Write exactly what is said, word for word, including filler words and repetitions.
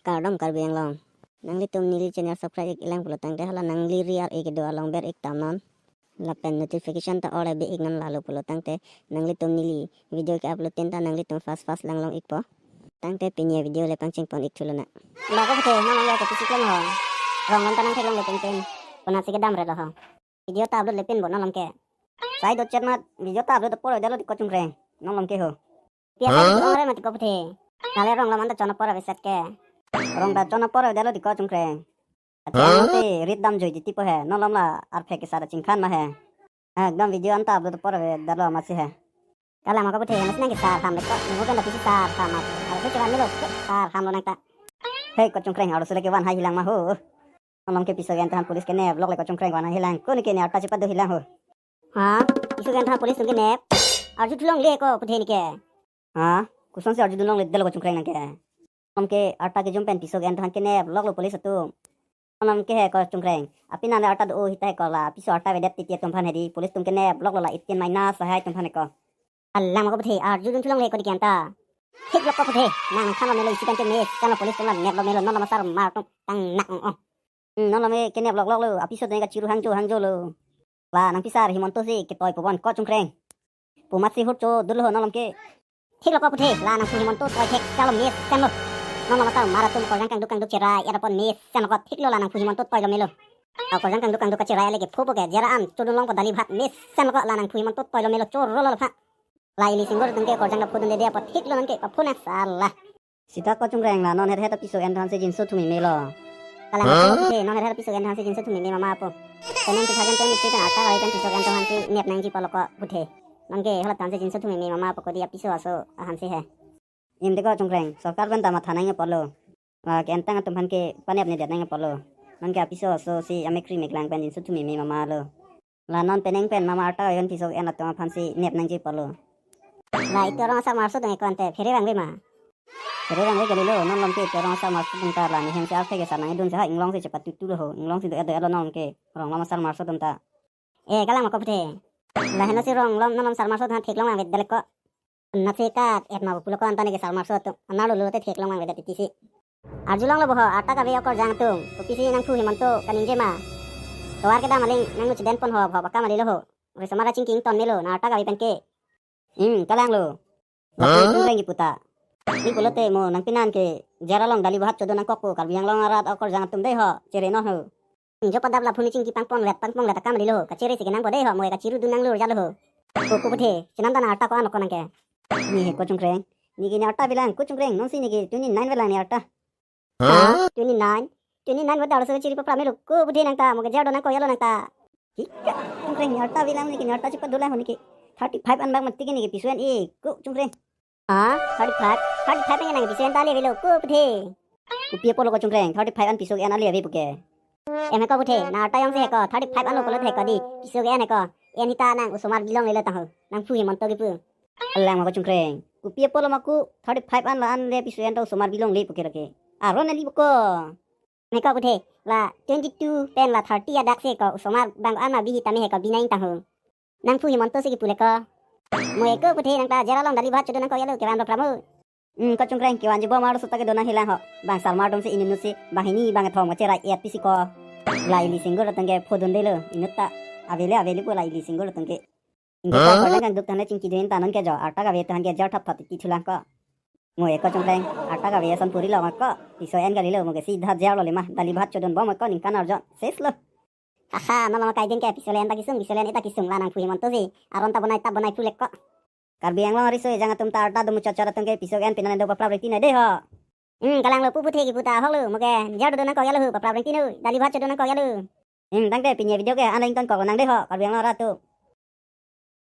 Kardom Karbi Anglong. Nanglitum neli channel subscribe ik-e lang pulo tangte hala nangli ri ar-e kedo along ber ik tamnon. Lapen notification ta all ebe iknon, lalo pulo tangte nanglitum neli video ke-upload tin ta nanglitum fast fast langlong ikpo. Tangte pini avideo le pangcheng pon ik thulonang. Ba ko puthe, non along ke pisi klem ho. Rong non ta nangtheklongle pen pen. Konatsi kedam re lo ho. Video ta upload le pen bo non along ke. Sai do chet mat, video ta upload apor avedetlo ti ko Chungkreng. Non along ke ho. Pia sai do ore mat ko puthe. Nale rong along anta chon apor aveset ke. Rong ta chon apor avedetlo ti ko Chungkreng. Ate rit dam joi titi po he. Non along la arphek kesa ta chingkhan ma he. Ekdom video anta upload apor avedetlo amatsi he. Kalang ma ko puthe, amatsi nang kesar ham le ko. Nungo pen ta pisi sar ham ma. Aro se chevan melo, sar hamlo nang ta. Hei ko Chungkreng, aro sule kevan hai hilang ma ho. Non along ke piso ke-en than police kenep lok le ko Chungkreng, van hai hilang. Ko neke ne arta chepat do hilang ho. Ha? Piso ke-en than police atum kenep. Arju thulongle ko puthe neke. Ha? Kosonsi arju dunlongledetlo ko Chungkreng nang ke. Non along ke arta kejum pen piso ke-en than kenep loklo police atum. Non along ke he ko Chungkreng. Aphi nang le arta do-o hita he ko la. Piso arta avedet titi atum aphan hedi. Police atum kenep loklo la eighteen minus ahai atum aphan he ko. Alang ma ko puthe, arju dun thulongle ko neke anta. Thik lok ko puthe, nang thanlo melo isi kan te me, thanlo police atum la neplo melo, non along asar mar atum tang nak ong ong. Hmm, non along me kenep lok loklo, apiso atum ke kachiru hangjo hangjo lo. La nangpisar Himanta si ketoi po bon ko Chungkreng. Pu amatsi hurcho dul ho non along ke. Thik lok ko puthe, la nangphu Himanta toi thek thanlo me thanlo. Non along asar mar atum korjang kangduk kangduk cherai et apot me thanlo ko, thiklo la nangphu Himanta toilo melo. Au korjang kangduk kangduk kacherai le kepho po ke jera an chodun longpo dali bhat me thanlo ko, la nangphu Himanta toilo melo choro lo pha. La ili single atum ke korjang ta phodunde de apot thiklo nang ke papho nang sala. Sita ko Chungkreng, la non het het piso ke-en thansi jinso thumi melo. Kalang ko puthe, non het het piso ke-en thansi jinso thumi me mama apo. Penang two thousand twenty-three pen arta kave pen piso ke-en thansi nep nangji pulo ko puthe. Non ke hala thansi jinso thumi me mama apo kodi apiso aso ahansi he. Im de ko Chungkreng, sorkar pen ta matha nangji pulo. La ke-en tang atum aphan ke panepnedet nangji pulo. Non ke apiso aso si amekkri meklang pen jinso thumi me mama lo. La non penang pen mama arta kave pen piso ke-en atum aphansi nep nangji pulo. La itum arong asar marso atum ke ko ante phere vangve ma? Phere vangve kalilo, non along ke itum arong asar marso atum ta la nehem si arphek kesa nangdun si ha inglong si chepat tutu lo ho, inglong si do-et do-et lo non along ke, rong along asar marso atum ta. Eh, kalang ma ko puthe. La heno si rong along non along asar marso atum theklong vangvedet ko. Nat se kat et ma pulo ko anta neke asar marso atum. Anar lo lo te theklong vangvedet titi si. Arjulonglo bo ho, arta kave okorjang atum. Kopisi nangphu Himanta kaningje ma? Tovar kedam aling nangno chedon pon ho, ho baka mali lo ho. Risomar achingki ington melo, nang arta kave pen ke. Hmm, kalanglo. Lapu Chungkreng kipu ta. Ni pulote mo nangpinan ke jera along dali bhat chodun nangkokpo, Karbi Anglong arat okorjang atum dei ho, chere non ho. Ingjo padap lapu ni chingki pangpon vet, pangpon vet akam lilo. Kachere si kenang bodei ho, mo kachiru dun nanglur jalo ho. Ko, ko puthe, chenam dan arta ko-an lo ko nang ke. Ni he ko Chungkreng. Neke ne arta avelang, ko Chungkreng, non si neke twenty-nine avelang ne arta. Ha? Twenty-nine? Twenty-nine vet arloso chiri papra melo, ko puthe nang ta, mo ke jera do nangkok yalo nang ta. Hika, Chungkreng ne arta avelang, neke ne arta chepat dolang ho neke. Thirty-five an bang mati ke neke piso en-e, ko Chungkreng. Ha? Thirty-five? Thirty-five an nang piso en ta ale avelo, ko puthe. Kopi apotlo ko Chungkreng, thirty-five an piso en ale ave puke. Em he ko puthe, nang arta jongsi he ko, thirty-five an lo pulote he ko dei, piso en he ko. En hita nang osomar bilonglelo tang ho, nangphu Himanta kipu. Alang ma ko Chungkreng, kopi apotlo ma ko, thirty-five an la-an le piso en ta osomar bilongle puke lake. Aron ali bo ko. Em he ko puthe, la twenty-two pen la thirty adak si he ko, osomar bang an ma bihi tame he ko, binai tang ho. Nangphu Himanta si kipu le ko. Mo he ko puthe nang ta jera along dali bhat chodun nangkok yalo kevan bapra mo. Hmm, ko Chungkreng kevanji bom arloso ta kedo nang hilang ho. Bang asar mar atum si inut inut si, bang hini bang kethom kacherai et pisi ko. La ili single atum ke phodundelo, inut ta. Avele avele pu la ili single atum ke. Ingko ko korjang kangduk than le chingki dun ta non ke jo, arta kave than ke jera thap thap titi thulang ko. Mo he ko Chungkreng, arta kave ason puri lo ma ko, piso en kalilo, mo ke si dha jera lo le ma, dali bhat chodun bom ko ningkan arjon, ses lo. Haha, non lo ma kaidin ke piso le-en ta kesung, piso le-en ta kesung, la nangphu Himanta si aron ta bonai ta bonai phu le ko. Karbi Anglong ariso ejang atum ta arta do muchot chot atum ke piso en pinan do paprap riti nai dei ho. Hmm, kalanglo pu puthe kipu ta ahoklo, mo ke jera do nangkok yalo ho, paprap riti noi, dali bhat chodun nangkok yalo. Hmm, tangte pini video ke an la ingtonkoklo nang dei ho, Karbi Anglong arat atum.